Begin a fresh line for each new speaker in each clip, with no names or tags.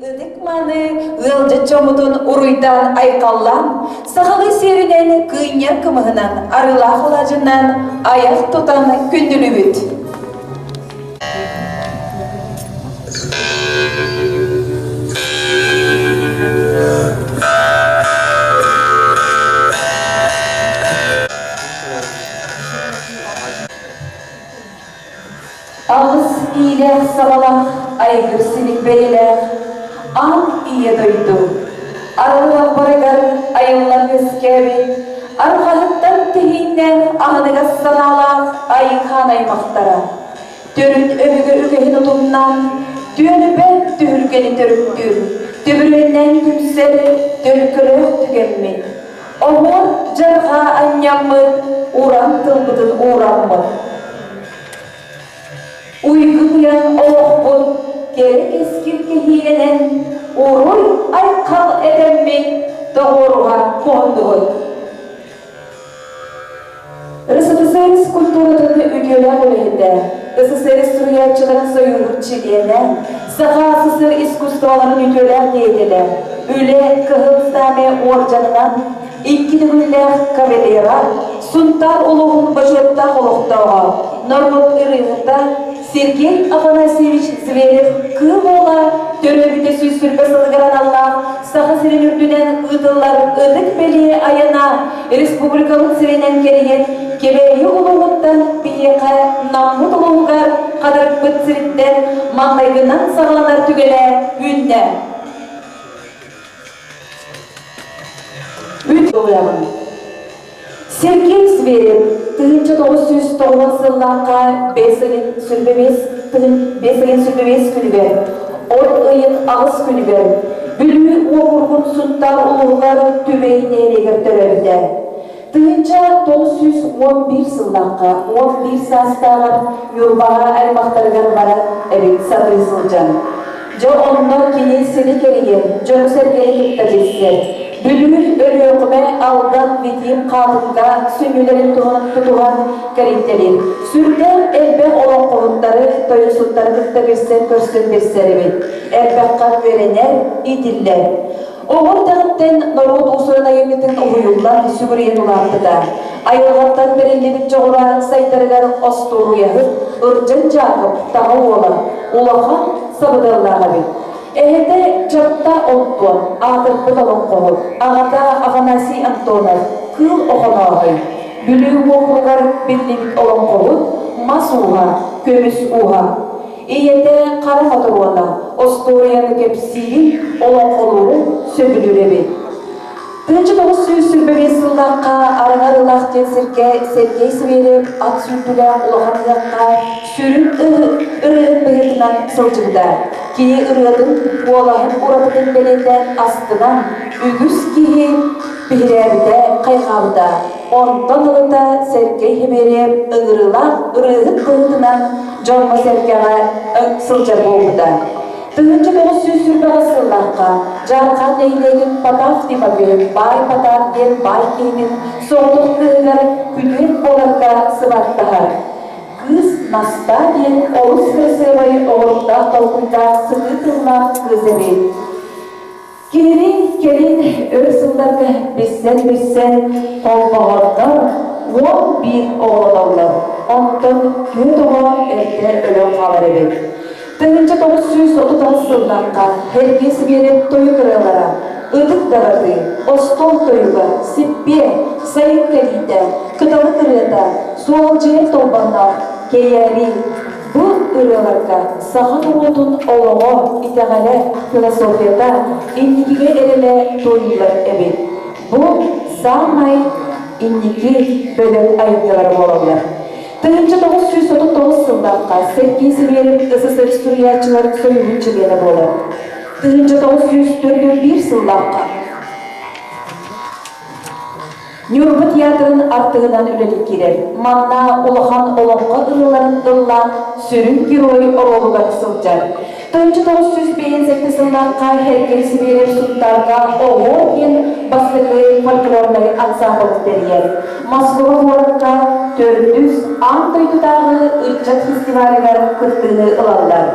Ытык-мааны ыалдьыт дьоммутун уруйдаан-айхаллаан, сахалыы сиэринэн кыынньар кымыһынан, арыылаах алаадьынан айах тутан күндүлүүбүт. Аҕыс иилээх-саҕалаах айгыр силик бэйэлээх аан ийэ дойду арыллар барыгар айыллан үөскээбит арҕаһыттан тэһииннээх аһыныгас санаалаах айыыхаан аймахтара төрүт өбүгэ үгэһин утумнаан түөлбэ түһүлгэни төрүттүүр түбүрүөннээн түмсэр төлкөлөөх түгэммит оһуор дьарҕаа анньаммыт уран тылбытын уураммыт Уйгу-быйаҥ олохпут кэрэ кэскил кэһиилэнэн, уруй-айхал этэммит тоҕуоруһа муһуннубут. РСФСР культуратын үтүөлээх үлэһитэ, СССР суруйааччыларын сойууһун чилиэнэ, Саха СССР искусстволарын үтүөлээх деятелэ, Үлэ Кыһыл Знамя уордьанынан икки төгүллээх кавалера, Сунтаар улууһун бочуоттаах олохтооҕо, норуот ырыаһыта Сергей Афанасьевич Зверев Кыым уола төрөөбүтэ 120 сылыгар аналлаах Саха сирин үрдүнэн ыытыллар ытык бэлиэ айана республикабыт сиринэн кэрийэн Кэбээйи улууһуттан биһиэхэ Наммыт улууһугар Хатырыкпыт сириттэн маҥнайгынан саҕаланар түгэнэ үүннэ. Сергей Зверев 1990 сыллаахха бэс ыйын сүрбэбиэс бэс ыйын сүрбэбиэс күнүгэр, от ыйын аҕыс күнүгэр Бүлүү уокуругун Сунтаар улууһугар Түбэй нэһилиэгэр төрөөбүтэ. 1911 сыллаахха 11 саастааҕар Ньурбаҕа аймахтарыгар баран эбит сатыы сылдьан. Дьэ онно кини сири кэрийэн, дьону-сэргэни кытта билсэр. Бүлүү, Өлүөхүмэ, Алдан, Витим, Хаатынга сүнньүлэрин туһунан тутуһан кэрийтэлиир. Сүрдээх элбэх олоҥхоһуттары, тойуксуттары кытта билсэн көрсөн билсэр эбит. Элбэххэ үөрэнэр, иитиллэр. Оҕо эрдэҕиттэн норуот уус-уран айымньытын уһуйуллан, сүгүрүйэн улааппыта. Айылҕаттан бэриллибит дьоҕура сайдарыгар остуоруйаһыт Ырдьан Дьаакып таҥа уола улахан сабыдыаллаах эбит. Эһэтэ Чатта Онтуон аатырбыт олоҥхоһут, аҕата Афанасий Антонов Кыыл Охонооһой, Бүлүү уокуругар биллибит олоҥхоһут Мас ууһа, Көмүс ууһа. Ийэтэ Хара Мотуруона остуоруйаны кэпсиирин, олоҥхолуурун сөбүлүүр эбит. 1925 сыллаахха Араҥар-Ылах диэн сиргэ Сергей Сверев ат сүүрдүүлээх улахан ыһыахха сүрүн ырыаһыт быһыытынан сылдьыбыта. Кини ырыатын, куолаһын уратытын бэлиэтээн астынан, үгүс киһи биһирээбитэ, хайҕаабыта. Онтон ылата Сергей Хибериев ыҥырыылаах ырыаһыт быһыытынан дьоҥҥо-сэргэҕэ сылдьар буолбута. 1928 сыллаахха Дьаархан нэһилиэгин Потап Тимофеев Баай Потап диэн баай киһитин соҕотох кыыһыгар күтүөт буоларга сыбаттаһар. Кыыс Настаа диэн олус кырасыабай оҕуруктаах толкуйдаах сытыы тыллаах кыыс эбит. Киһини кэлин өр сылларга билсэн-билсэн холбоһоннор 11 оҕолоноллор, онтон түөрт оҕо эрдэ өлөн хаалар эбит. 1938 сыллаахха Сергей Сибиэрэп тойук ырыалара Ытык даратыы, Остуол тойуга, Сиппиэ, Сайын кэлиитэ, Кыталык ырыата, Суолдьуйар толбонноох, Кэйээрии, Бу ырыаларга саха норуотун олоҕо, итэҕэлэ, философията, инникигэ эрэлэ туойуллар эбит. Бу саамай инники бөдөҥ айымньылара буолаллар. 1939 сыллаахха Сергей Сибиэрев СССР суруйааччыларын союһун чилиэнэ буолар. 1941 сыллаахха Ньурба театрын артыһынан үлэлии киирэр. Манна улахан олоҥхо ырыаларын ыллаан сүрүн герой оруолугар сылдьар. 1957 сыллаахха Сергей Сибирев Сунтаарга Оҕо диэн бастакы фольклорнай ансаамбыл тэрийэр. Москва куоракка төрдүс аан дойдутааҕы ыччат фестивалыгар кыттыыны ылаллар.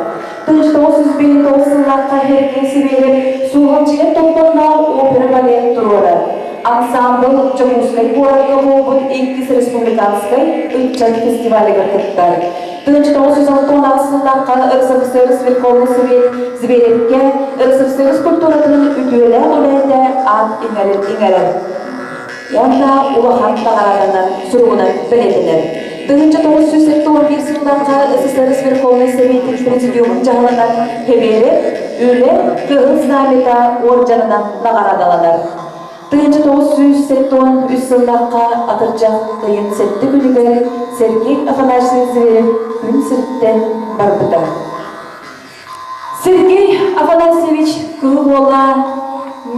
1959 сыллаахха Сергей Сибирев Суоһалдьыйа Толбонноох опера-балет туруорар. Ансаамбыл Дьокуускай куоракка буолбут иккис республиканскай ыччат фестивалыгар кыттар. 1968 сыллаахха РСФСР Верховный Совет Зверевкэ РСФСР скульптуратын үтүөлээх үлэһитэ аат иҥэрэр иҥэрэр уонна улахан наҕарааданан суругунан бэлиэтэнэр. 1971 сыллаахха СССР Верховный Советин Президиумун дьаһалынан Хэбиэрэ үлэ Кыһыл Знамята уордьанынан наҕараадаланар. 1973 сыллаахха атырдьах ыйын сэттэ күнүгэр Сергей Афанасьевич Зверев күн сириттэн барбыта. Сергей Афанасьевич Кыыл Уола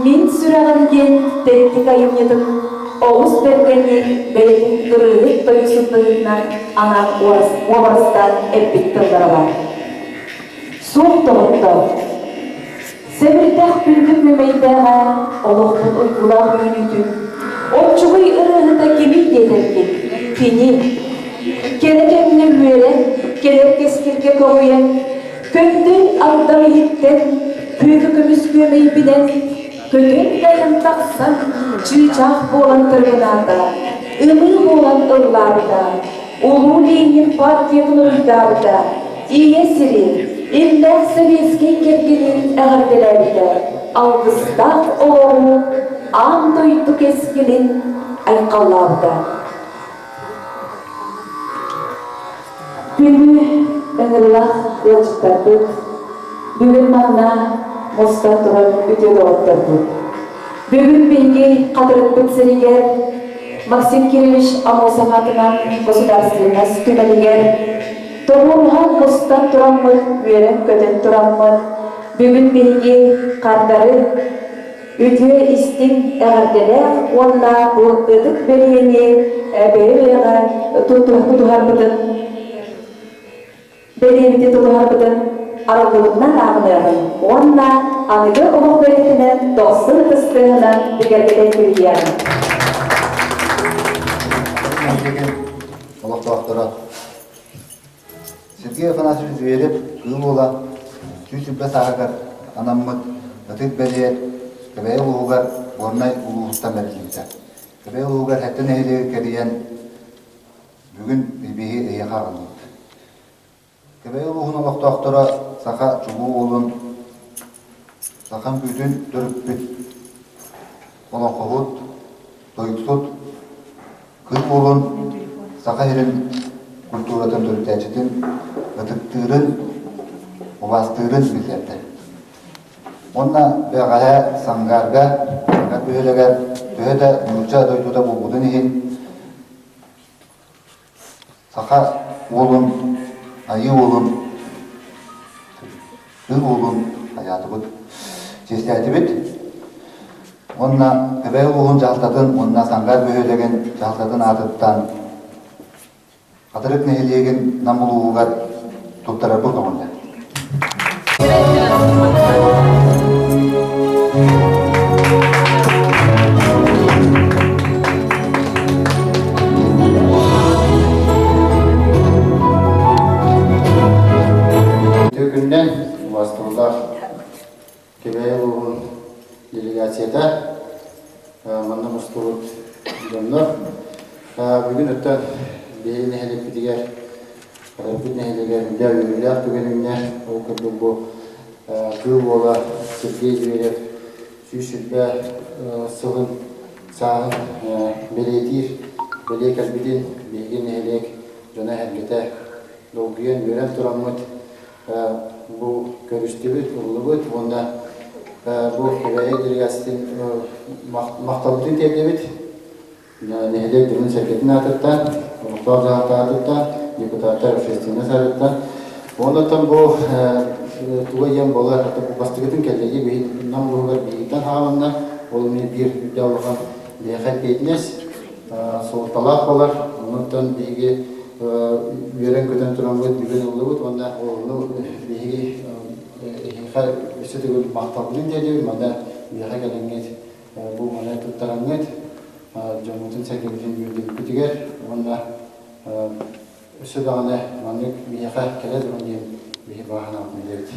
«Мин сүрэҕим» диэн тэттик айымньытын олус бэргэнник бэйэтин ырыаһыт тойуксут быһыытынан анаан уобарастаан эппит тыллара баар. Суох доҕоттоор, Сэбирдэх күндү күөмэйдээҕэ олохпут уйгулаах үүнүүтүн, оччугуй ырыаһыта кимий диэтэргин, кини. Кэрэ кэмҥэ үөрэн, кэлэр кэскилгэ көҕүйэн, көҥдөй ардам иһиттэн, күөкү көмүс күөмэйбинэн, көтөн дайан тахсан, чыычаах буолан тыргынаата, ымыы буолан ыллаабыта, Улуу Ленин партиятын уруйдаабыта, Ийэ сирин, иллээх сэбиэскэй кэргэнин эҕэрдэлээбитэ, алгыстаах олоҕу, аан дойду кэскилин айхаллаабыта. Күнү ыҥырыылаах ыалдьыттарбыт, бүгүн манна мустан турар үтүө доҕотторбут. Бүгүн биһиги Хатырыкпыт сиригэр Максим Кириллович Аммосов аатынан государственность түмэлигэр тоҕуоруһан мустан тураммыт, үөрэн-көтөн тураммыт, бүгүн биһиги хардары үтүө истиҥ эҕэрдэлээх уонна бу ытык бэлиэни бэйэ-бэйэҕэ тутуһарбытын бэлиэбити тутуһарбытын арыллыбытынан ааҕыныаҕыҥ уонна аныгы олох бэлиэтинэн дохсун ытыс тыаһынан бигэргэтэн кэбиһиэҕиҥ.
Олохтоохторо Сергей Афанасьевич Зверев Кыыл Уола 120 сааһыгар анаммыт ытык бэлиэ Кэбээйи улууһугар Горнай улууһуттан бэриллибитэ. Кэбээйи улууһугар сэттэ нэһилиэги кэрийэн Бүгүн биһиги эһиэхэ аҕаллыбыт. Кэбээйи улууһун олохтоохторо саха чулуу уолун, саха үҥкүүтүн төрүппүт, олоҥхоһут, тойуксут, кыыл уолун Саха сирин культуратын төрүттээччитин ытыктыырын, убаастыырын биллэрдэ. Уонна бэҕэһээ Сангаарга, Сангаар бөһүөлэгэр төһө да нуучча дойдута буолбутун иһин, Саха уолун, Айыы уолун, Кыыл уолун хайаатыбыт, чиэстээтибит. Уонна Кэбээйи улууһун дьаһалтатын уонна Сангаар бөһүөлэгин дьаһалтатын аатыттан Хатырык нэһилиэгин Нам улууһугар туттарарбыт көҥүллэр.
Үтүө күнүнэн убаастабыллаах Кэбээйи улууһун делегацията манна мустубут дьоннор бүгүн оттон биһиги нэһилиэкпитигэр Хатырбыт нэһилиэгэр үлэ үөрүүлээх түгэн үүннэ. Ол курдук бу Кыыл Уола Сергей Зверев 120 сылын сааһын бэлиэтиир бэлиэ кэлбитин биһиги нэһилиэк дьоно-сэргэтэ долгуйан үөрэн тураммыт бу көрүстүбүт, ыллыбыт уонна бу Кэбээйи делегациятын махталбытын тиэрдэбит. Нэһилиэк дьонун-сэргэтин аатыттан, олохтоох дьаһалта аатыттан, депутаттар общественность аатыттан. Оннуттан бу туга диэн буолар, бастакытын кэллэги биһи Нам улууһугар биһигиттэн хааланна, ол эмиэ биир үрдэ улахан биһиэхэ эппиэтинэс суолталаах буолар. Оннуттан биһиги үөрэн-көтөн тураммыт бүгүн ыллыбыт уонна ону биһиги Эһиэхэ өссө төгүл махталбытын тиэрдэбит. Манна биһиэхэ кэлэҥҥит бу маны туттараҥҥыт дьоммутун-сэргэбитин үөрдүбүккүтүгэр уонна өссө даҕаны маннык биһиэхэ кэлэ турун диэн биһи баҕа санаабытын этэбит.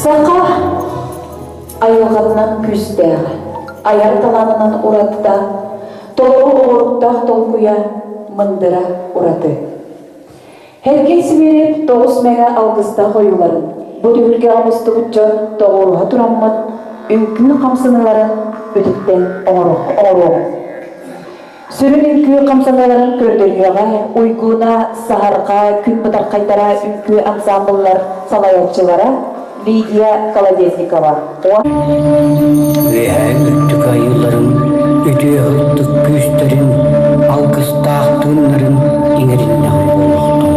Саха айылҕатынан күүстээх, айар талаанынан уратта, толору оҕоруктаах толкуйа мындыра ураты. Һэргэй Сибиэрэп тоҕус мэҥэ алгыстаах ойууларын бу түһүлгэҕэ мустубут дьон тоҕуоруһа тураммыт үҥкүү хамсаныыларын үтүктэн оҥоруоҕуҥ. Сүрүн үҥкүү хамсаныыларын көрдөрүөҕэ Уйгууна, Саһарҕа, Күн бытархайдара үҥкүү ансаамбыллар салайааччылара Лидия Колодезникова.
Үөһээ үрдүк айыыларын үтүө ытык күүстэрин алгыстаах тыыннарын иҥэриннэҕим буолуохтун.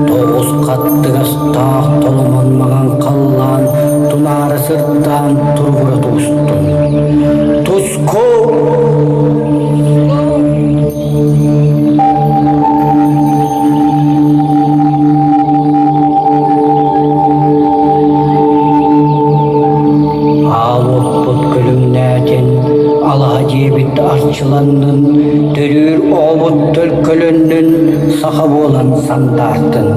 Тоҕус хаттыгастаах толомон маҥан халлаан тунаара сырдаан туругура тубустун. Туску! Аал уоппут күлүмнээтин, алаһа дьиэбит арчыланнын, төрүүр оҕобут төлкөлөннүн, саха буолан сандаартын.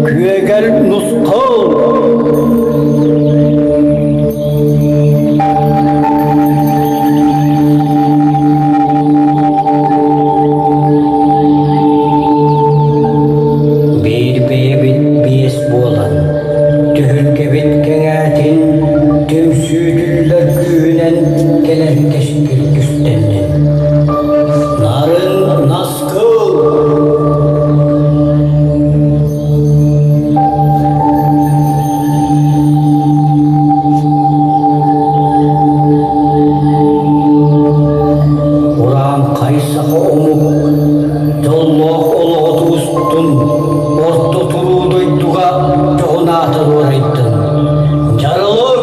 Күөгэл нусхал! Биир бэйэбит биэс буолан, түһүлгэбит кэҥээтин, түмсүүтүллэр күүһүнэн кэлэр кэскил түстэннин. Нарын наскыл! Урааҥхай саха омук дьоллоох олоҕу тубустун, орто туруу дойдуга дьоһун аата дуорайдын. Дьарылык!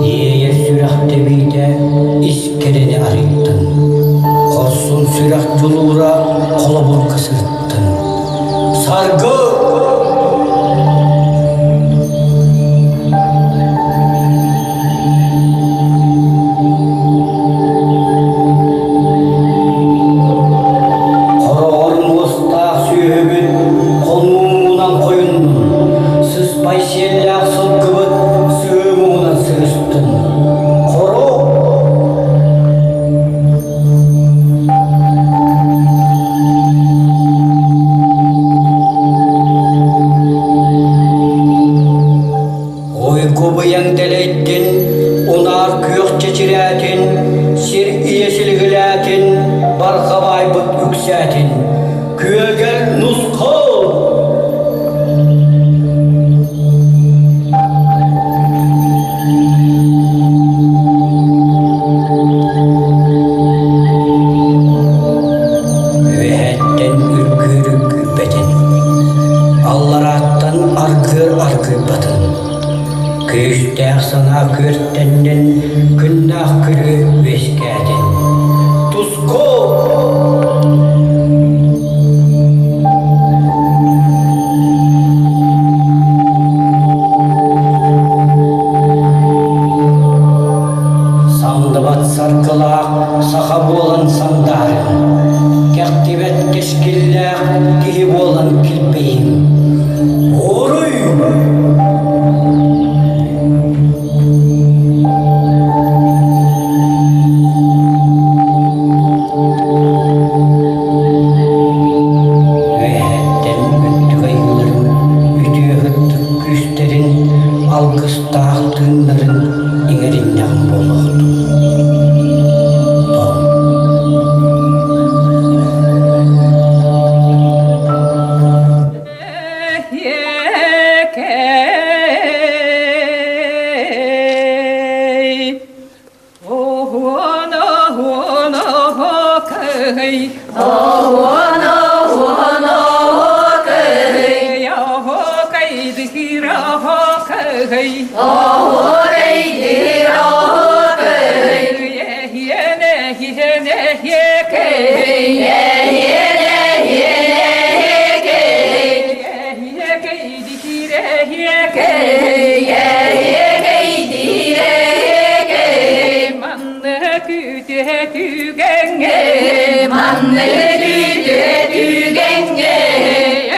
Иэйэр сүрэх тэбиитэ ис кэрэни арыйдын, хорсун сүрэх дьулуура холобурга сырыттын. Саргы! Хороҕор муостаах сүөһүбүт хонуу муҥунан хойуннун, сыспай сиэллээх сылгыбыт сыһыы муҥунан сырыстын. Хоро! Уйгу быйаҥ дэлэйдин, унаар күөх чэчирээтин, сир ийэ силигилээтин, барҕа баайбыт үксээтин. Күөгэл нусхал! Үөһэттэн үргүөр үргүйбэтин, алларааттан аргыар аргыйбатын, күүстээх санаа күөртэннин, күннээх күрүө үөскээтин. Туску!
Оһуохайдыыр оһуохай. Манны күүтүө түгэҥҥэ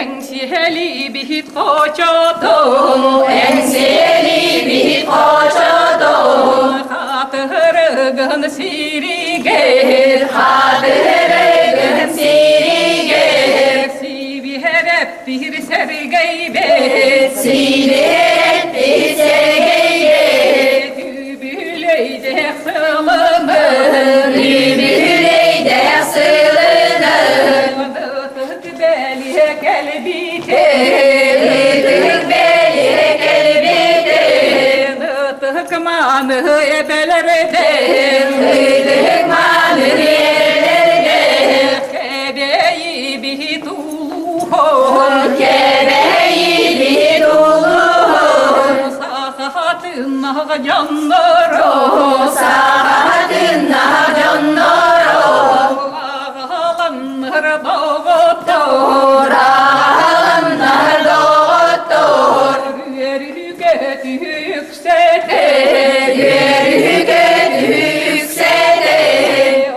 Эҥсиэлибит хочотун
Эҥсиэлибит хочотун
Хатырыгын сиригэр
Хатырыгын сиригэр
Сибиһэрэппир сэргэйбэт
Сибиһэрэппир сэргэйбэт
Үбүлэйдээх сылыныр
Үбүлэйдээх сылыныр
Ытык бэлиэ кэлбитэ
Ытык бэлиэ кэлбитэ
Ытык мааны эбэлэрдэр
Ытык мааны эбэлэрдэр
Кэбэйибит улууһун
Кэбэйибит улууһун
Сахатыннаах дьонноро
Сахатыннаах дьонноро
Аҕаланнар доҕоттор
Аҕаланнар доҕоттор
Үөрүүгэ үксэтэ
Үөрүүгэ үксэтэ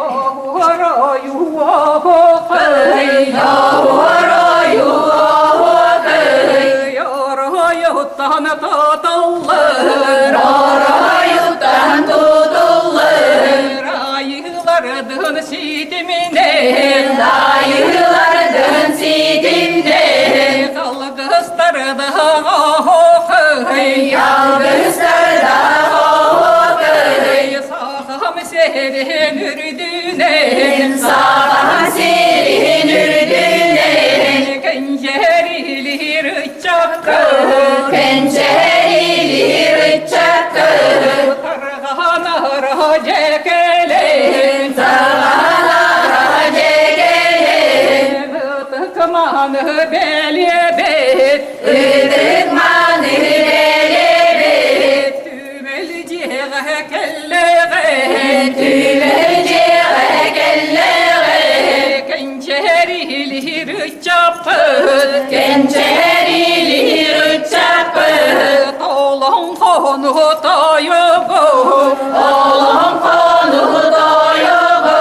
Оһуоройу оһуохай
Оһуоройу оһуохай
Оройуттан тутуллар
Оройуттан тутуллар
Айыылардын ситиминэн
Айыылардын ситимнэн
Алгыстарда оһуохай
Алгыстарда оһуохай
Сахам сирин үрдүнэн
Сахам сирин үрдүнэн
Кэнчээрилиир ыччакка
Кэнчээрилиир ыччакка
Тарҕанара дьэкэлэн
Тарҕанара дьэкэлэн
Ытык-мааны бэлиэбит
Ытык-мааны бэлиэбит
Түмэл дьиэҕэ кэллэҕин
Түмэл дьиэҕэ кэллэҕин
Кэнчээрилиир ыччаппыт
Кэнчээрилиир ыччаппыт
Олоҥхону тойугу
Олоҥхону тойугу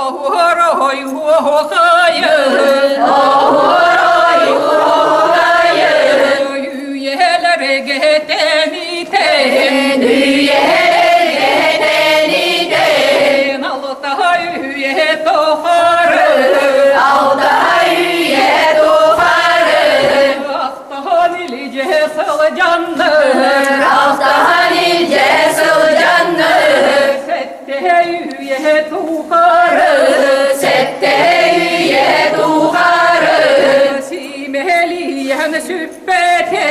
Оһуорой уохайын
Оһуорой уохайын
Үйэлэргэ тэнитэн
Үйэлэргэ тэнитэн
Алта үйэ тухары
Алта үйэ тухары
Ахтан илдьэ сылдьаннар
Алтаһан илдьэ сылдьаннар
Сэттэ үйэ тухары
Сэттэ үйэ тухары
Симэлийэн сүппэтэ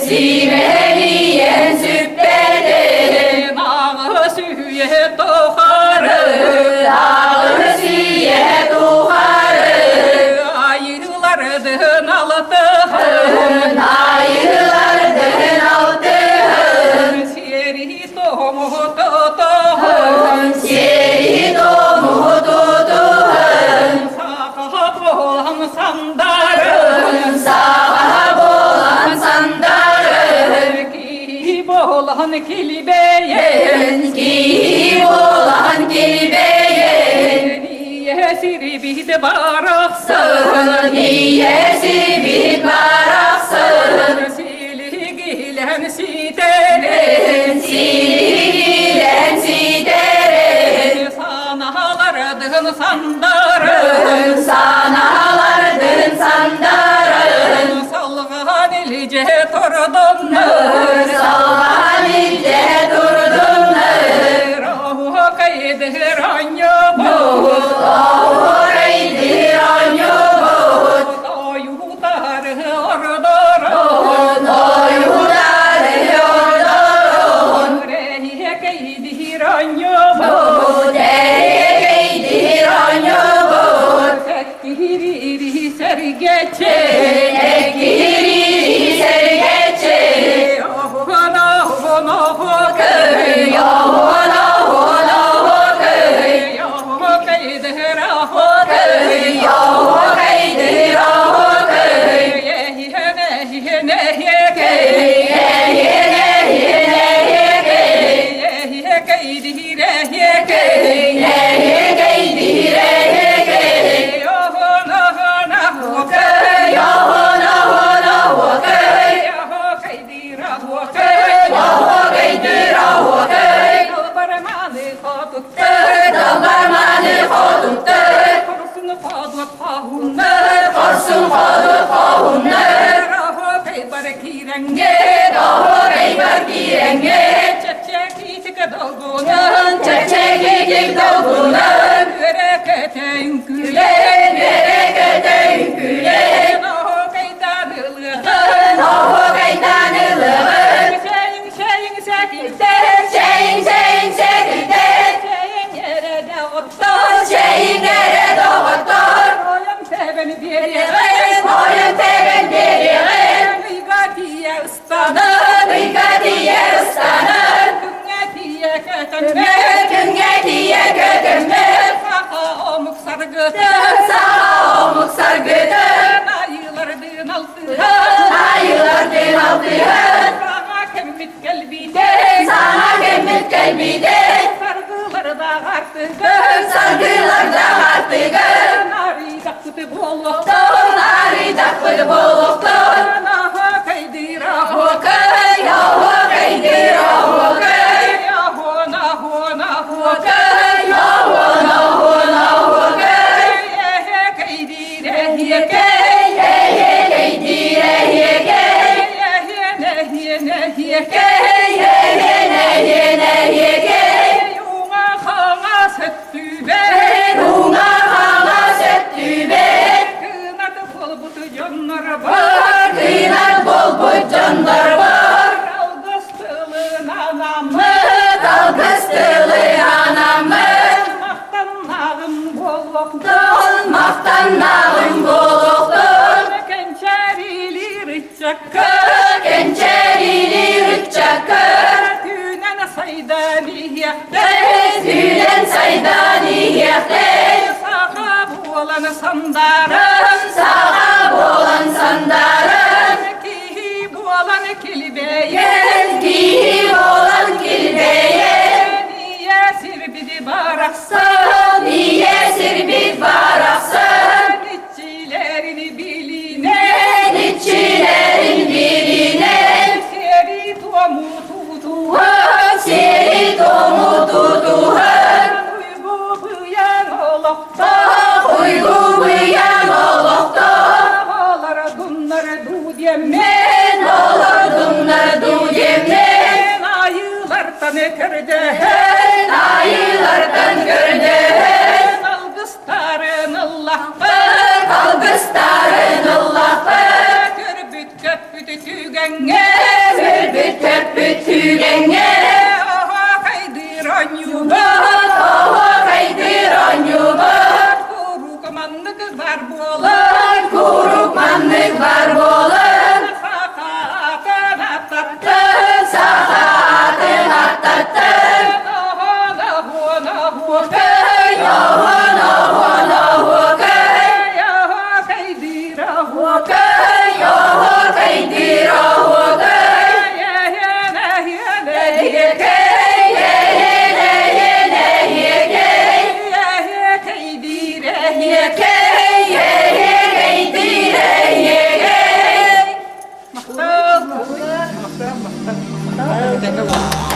Симэлийэн сүппэтэ
Аҕыс үйэ тухары
Аҕыс үйэ тухары
Айыылардын алтыһын
Айыылардын алтыһын
Сиэри тому тутуһун
Сиэри тому тутуһун
Саха буолан сандарын
Саха буолан сандарын
Киһи буолан килбэйэн
Киһи буолан килбэйэн
Ийэ сирбит барахсан
Ийэ сирбит барахсан
Силигилэн ситэрин
Силигилэн ситэрин
Санаалардын сандарын
Санаалардын сандарын
Салҕан илдьэ турдуннар
Салҕан илдьэ турдуннар
Оһуокайдыыр оонньуубут
Оһуокайдыыр оонньуубут
Ойуутары ордорон
Ойуутары ордорон
Эриэкэйдиир оонньуубут
Эриэкэйдиир оонньуубут
Эккириири сэргэччи
Эккириири сэргэччи
Оһуона Хоодуот хоһууннар,
Хорсун хоодуот хоһууннар,
Оһуокайбар киирэҥҥэ,
Оһуокайбар киирэҥҥэ,
Чэпчэкитик долгунан,
Чэпчэкитик долгунан,
Үөрэ көтө үҥкүүлээн,
Үөрэ көтө үҥкүүлээн,
Оһуокайдаан ылыаҕын,
Оһуокайдаан ылыаҕын,
Чэйиҥ, чэйиҥ, сэкиттэн,
Чэйиҥ, чэйиҥ, сэкиттэн,
Чэйиҥ эрэ доҕоттор,
Чэйиҥ эрэ доҕоттор,
Ойон тэбэн биэриэҕин,
Ойон тэбэн биэриэҕин,
Ыйга тиийэ ыстанан,
Ыйга тиийэ ыстанан,
Күҥҥэ тиийэ көтөммөт,
Күҥҥэ тиийэ көтөммөт,
Саха омук саргытын,
Саха омук саргытын,
Айыылардыын алтыһан,
Айыылардыын алтыһан,
Саҥа кэммит кэлбитэ,
Саҥа кэммит кэлбитэ,
Саргылардаах артыгын,
Саргылардаах артыгын,
Арыйдахпыт буолуохтун,
Арыйдахпыт буолуохтун,
Оһуокайдыыр
Оһуокай, оһуокайдыыр оһуокай,
Оһуон, оһуон, оһуокай,
Оһуон, оһуон, оһуокай,
Эһэкэйдиир эһиэкэй,
Эһиэкэйдиир эһиэкэй,
Эһиэн, эһиэн, эһиэкэй,
Эһиэн, эһиэн, эһиэкэй,
Уҥа хаҥас өттүбэр,
Уҥа хаҥас өттүбэр,
Кынат буолбут дьоннор бар,
Кыынар буолбут дьоннор бар,
Алгыс тылын анаммыт,
Алгыс тылы анаммыт,
Махтаннаҕым буолуохтун,
Махтаннаҕым буолуохтун,
Кэнчээрилиир ыччакка,
Кэнчээрилиир ыччакка,
Түүнэн сайдан иһиэхтэй,
Түүнэн сайдан иһиэхтэй,
Саха буолан сандааран,
Саха буолан сандааран,
Киһи буолан килбэйэн,
Киһи буолан килбэйэн,
Ийэ сирбит барахсан,
Ийэ сирбит барахсан,
Иччилэрин билинэн,
Иччилэрин билинэн,
Сиэри-туому тутуһан,
Сиэри-туому тутуһан,
Уйгу быйаҥ олохтоох,
Уйгу быйаҥ олохтоох,
Олордуннар дуу диэммин,
Олордуннар дуу диэммин,
Айыылартан көрдөһөн,
Айыылартан көрдөһөн,
Алгыстарын ыллахпыт,
Алгыстарын ыллахпыт,
Көрбүт көппүт түгэҥҥэ,
Көрбүт көппүт түгэҥҥэ,
Оһуохайдыыр оонньуубут,
Оһуохайдыыр оонньуубут,
Куруук маннык бар буолан,
Куруук маннык бар буолан,
Саха атын аттаттан,
Саха атын аттаттан,
Оһон, оһон, оһуохай,
Оһон, оһон, оһуохай,
Оһуохайдыыр оһуохай,
Оһуохайдыыр оһуохай,
Эһиэн, эһиэн,
Эһиэкэй, эһиэн, эһиэн, эһиэкэй,
эһиэкэйдиир эһиэкэй.
Эһиэкэй, эһиэкэйдиир эһиэкэй.
Махтал, махтал, махтал, махтал.